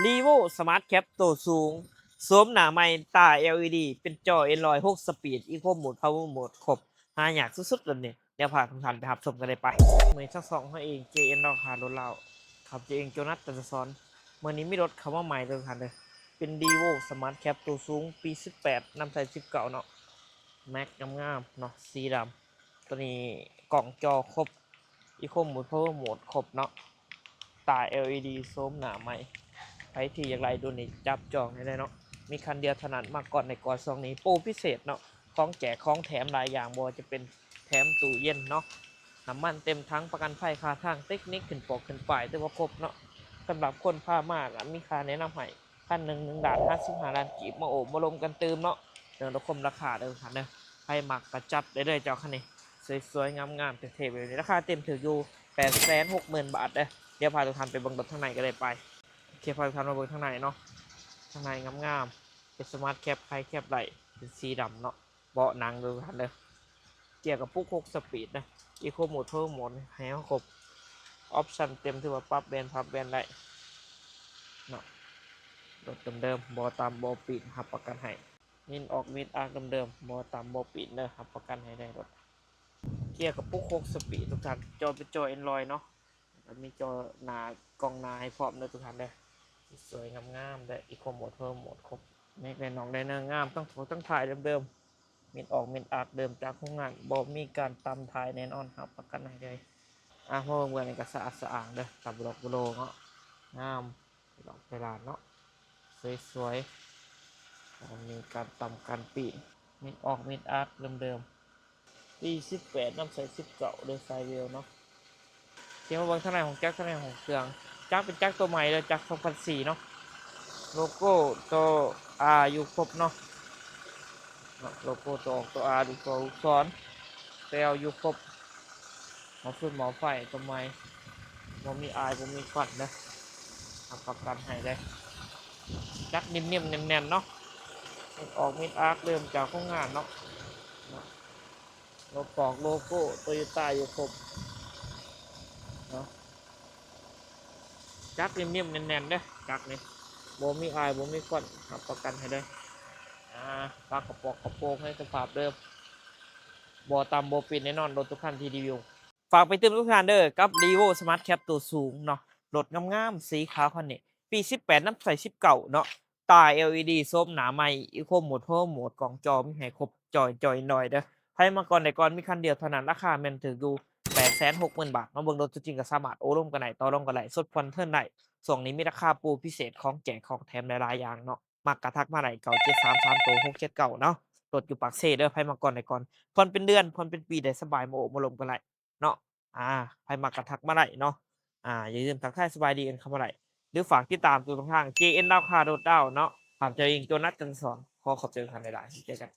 Revo Smart Cab ໂຕສູງ ໂສມໜ້າໃໝ່ ຕາ ແອລອີດີ ເປັນຈໍ Android ຫົກສະປີດ Eco Mode Power Mode ຄົບ ຫາຍາກສຸດໆ ແບບນີ້. ດຽວພາທຸກທ່ານໄປຮັບຊົມກັນເລີຍໄປ. ມື້ນີ້ທາງຊ່ອງເຮົາເອງ ເຈເອັນ ລາວຄ້າລົດລາວ ຂ້າພະເຈົ້າເອງ ໂຈນັດ ຈັນທະສອນ. ມື້ນີ້ມີລົດເຂົ້າມາໃໝ່ເດີທ່ານເດີ ເປັນ Revo Smart Cab ໂຕສູງ ປີສິບແປດ ນຳໃຊ້ສິບເກົ້າເນາະ ແມັກງາມໆເນາະ ສີດຳ. ໂຕນີ້ກ້ອງຈໍຄົບ Eco Mode Power Mode ຄົບເນາະ ຕາ ແອລອີດີ ໂສມໜ້າໃໝ່. ໃຜທີ່ຢາກໄດ້ໂຕນີ້ຈັບຈອງໄດ້ເລີຍເນາະ ມີຄັນດຽວເທົ່ານັ້ນ. ມາກ່ອນໄດ້ກ່ອນ ຊ່ວງນີ້ໂປຣພິເສດເນາະ ຂອງແຈກຂອງແຖມຫຼາຍຢ່າງ ບໍ່ວ່າຈະເປັນແຖມຕູ້ເຢັນເນາະ ນ້ຳມັນເຕັມຖັງ ປະກັນໄພ ຄ່າທາງ ເຕັກນິກຂຶ້ນປອກຂຶ້ນປ້າຍ ຖືວ່າຄົບເນາະ. ສຳລັບຄົນພາມາ ກໍມີຄ່າແນະນຳໃຫ້ ຄັນໜຶ່ງ ໜຶ່ງລ້ານຫ້າສິບຫ້າລ້ານກີບ ມາໂອ້ມາລົມກັນຕື່ມເນາະ ເລື່ອງລາຄາ ລາຄາເດີທ່ານເດີ. ໃຜມັກກໍຈັດໄດ້ເລີຍເຈົ້າ ຄັນນີ້ ສວຍໆ ງາມໆ ເທ່ໆ ແບບນີ້. ລາຄາເຕັມຖືກຢູ່ ແປດແສນຫົກໝື່ນບາດເດີ. ດຽວພາທຸກທ່ານໄປເບິ່ງລົດທາງໃນກໍໄດ້ໄປ. ໂອເຄ ພາທຸກທ່ານມາເບິ່ງທາງໃນເນາະ ທາງໃນງາມໆ ເປັນ Smart Cab ໄຂແຄັບໄດ້ ເປັນສີດຳເນາະ ເບາະໜັງເດີທ່ານເດີ. ເກຍກະປຸກຫົກສະປີດນະ Eco Mode Power Mode ໃຫ້ເຮົາຄົບ ອອບຊັນເຕັມ ຖືວ່າປັບແບນພັບແບນໄດ້ເນາະ. ລົດເດີມໆ ບໍ່ຕຳບໍ່ປີດ ຮັບປະກັນໃຫ້. ມິດອອກມິດອາກເດີມໆ ບໍ່ຕຳບໍ່ປີດເດີ ຮັບປະກັນໃຫ້ໄດ້ລົດ. ເກຍກະປຸກຫົກສະປີດທຸກທ່ານ ຈໍເປັນຈໍ Android ເນາະ ແລ້ວມີຈໍໜ້າ ກ້ອງໜ້າໃຫ້ພ້ອມເດີທຸກທ່ານເດີ. ສວຍໆ ງາມໆ ໄດ້ Eco Mode Power Mode ຄົບ ແມັກໄດ້ນອກໄດ້ເນີງາມ ທັງທ້າຍທັງທ້າຍເດີມໆ. ມິດອອກມິດອາກເດີມຈາກໂຮງງານ ບໍ່ມີການຕຳທ້າຍແນ່ນອນ ຮັບປະກັນໃຫ້ເລີຍ. ອ່າ ມາເບິ່ງເບື້ອງນີ້ກໍສະອາດສະອ້າງເດີ ຕາບໍ່ຫຼອກບໍ່ໂລເນາະ ງາມ ດອກໄພລານເນາະ ສວຍໆ ບໍ່ມີການຕຳການປີ້ນ. ມິດອອກມິດອາກເດີມໆ ປີສິບແປດ ນຳໃຊ້ສິບເກົ້າເດີ ສາຍເວວເນາະ. ເດ ມາເບິ່ງທາງໃນຂອງຈັກ ທາງໃນຂອງເຄື່ອງ. ຈັກເປັນຈັກໂຕໃໝ່ເດີ ຈັກສອງພັນສີ່ເນາະ. ໂລໂກ້ໂຕ R ຢູ່ຄົບເນາະ ໂລໂກ້ໂຕ R ຢູ່ຄົບ ລູກສອນ ແຕ່ R ຢູ່ຄົບ. ໝໍຟືນໝໍໄຟໂຕໃໝ່ ບໍ່ມີອາຍບໍ່ມີຄວັນເດີ ຮັບປະກັນໃຫ້ເລີຍ. ຈັກນິ້ມໆແໜ້ນໆເນາະ ມິດອອກມິດອາກເລີ່ມຈາກໂຮງງານເນາະ. ໂລໂກ້ ໂລໂກ້ໂຕໂຍຕ້າຢູ່ຄົບເນາະ. ຈັກນິ້ມໆແໜ້ນໆເດີ ຈັກນີ້ ບໍ່ມີອາຍບໍ່ມີຄວັນ ຮັບປະກັນໃຫ້ເລີຍ. ອ່າ ຝາກະປອກກະໂປງໃຫ້ສະພາບເດີມ ບໍ່ຕຳບໍ່ປິ່ນແນ່ນອນ ລົດທຸກຄັນທີ່ຣີວິວ. ຝາກໄປຕື່ມທຸກທ່ານເດີ ກັບ Revo Smart Cab ໂຕສູງເນາະ ລົດງາມໆ ສີຂາວຄັນນີ້ ປີສິບແປດ ນຳໃຊ້ສິບເກົ້າເນາະ. ຕາ ແອລອີດີ ໂສມໜ້າໃໝ່ Eco Mode Power Mode ກ້ອງຈໍມີໃຫ້ຄົບ ຈໍ Android ເດີ. ໃຜມາກ່ອນໄດ້ກ່ອນ ມີຄັນດຽວເທົ່ານັ້ນ ລາຄາແມ່ນຖືກຢູ່ ແປດແສນຫົກໝື່ນບາດ. ມາເບິ່ງລົດຕົວຈິງກໍສາມາດໂອ້ລົມກັນໄດ້ ຕໍ່ລອງກັນໄດ້ ຊົດຜ່ອນເທີນໄດ້. ຊ່ວງນີ້ມີລາຄາໂປຣພິເສດ ຂອງແຈກຂອງແຖມຫຼາຍໆຢ່າງເນາະ. ມັກກະທັກມາໄດ້ ເກົ້າເຈັດສາມສາມໂຕຫົກເຈັດເກົ້າເນາະ. ລົດຢູ່ປາກເຊເດີ ໃຜມາກ່ອນໄດ້ກ່ອນ ຜ່ອນເປັນເດືອນ ຜ່ອນເປັນປີໄດ້ສະບາຍ ມາໂອ້ມາລົມກັນໄດ້ເນາະ. ອ່າ ໃຜມັກກະທັກມາໄດ້ເນາະ. ອ່າ ຢ່າລືມທັກທາຍສະບາຍດີກັນເຂົ້າມາໄດ້ ຫຼື ຝາກຕິດຕາມທຸກຊ່ອງທາງ ເຈເອັນ ລາວຄ້າລົດລາວເນາະ. ຂ້າພະເຈົ້າເອງ ໂຈນັດ ຈັນທະສອນ ຂໍຂອບໃຈທ່ານຫຼາຍໆ ເຈີກັນ.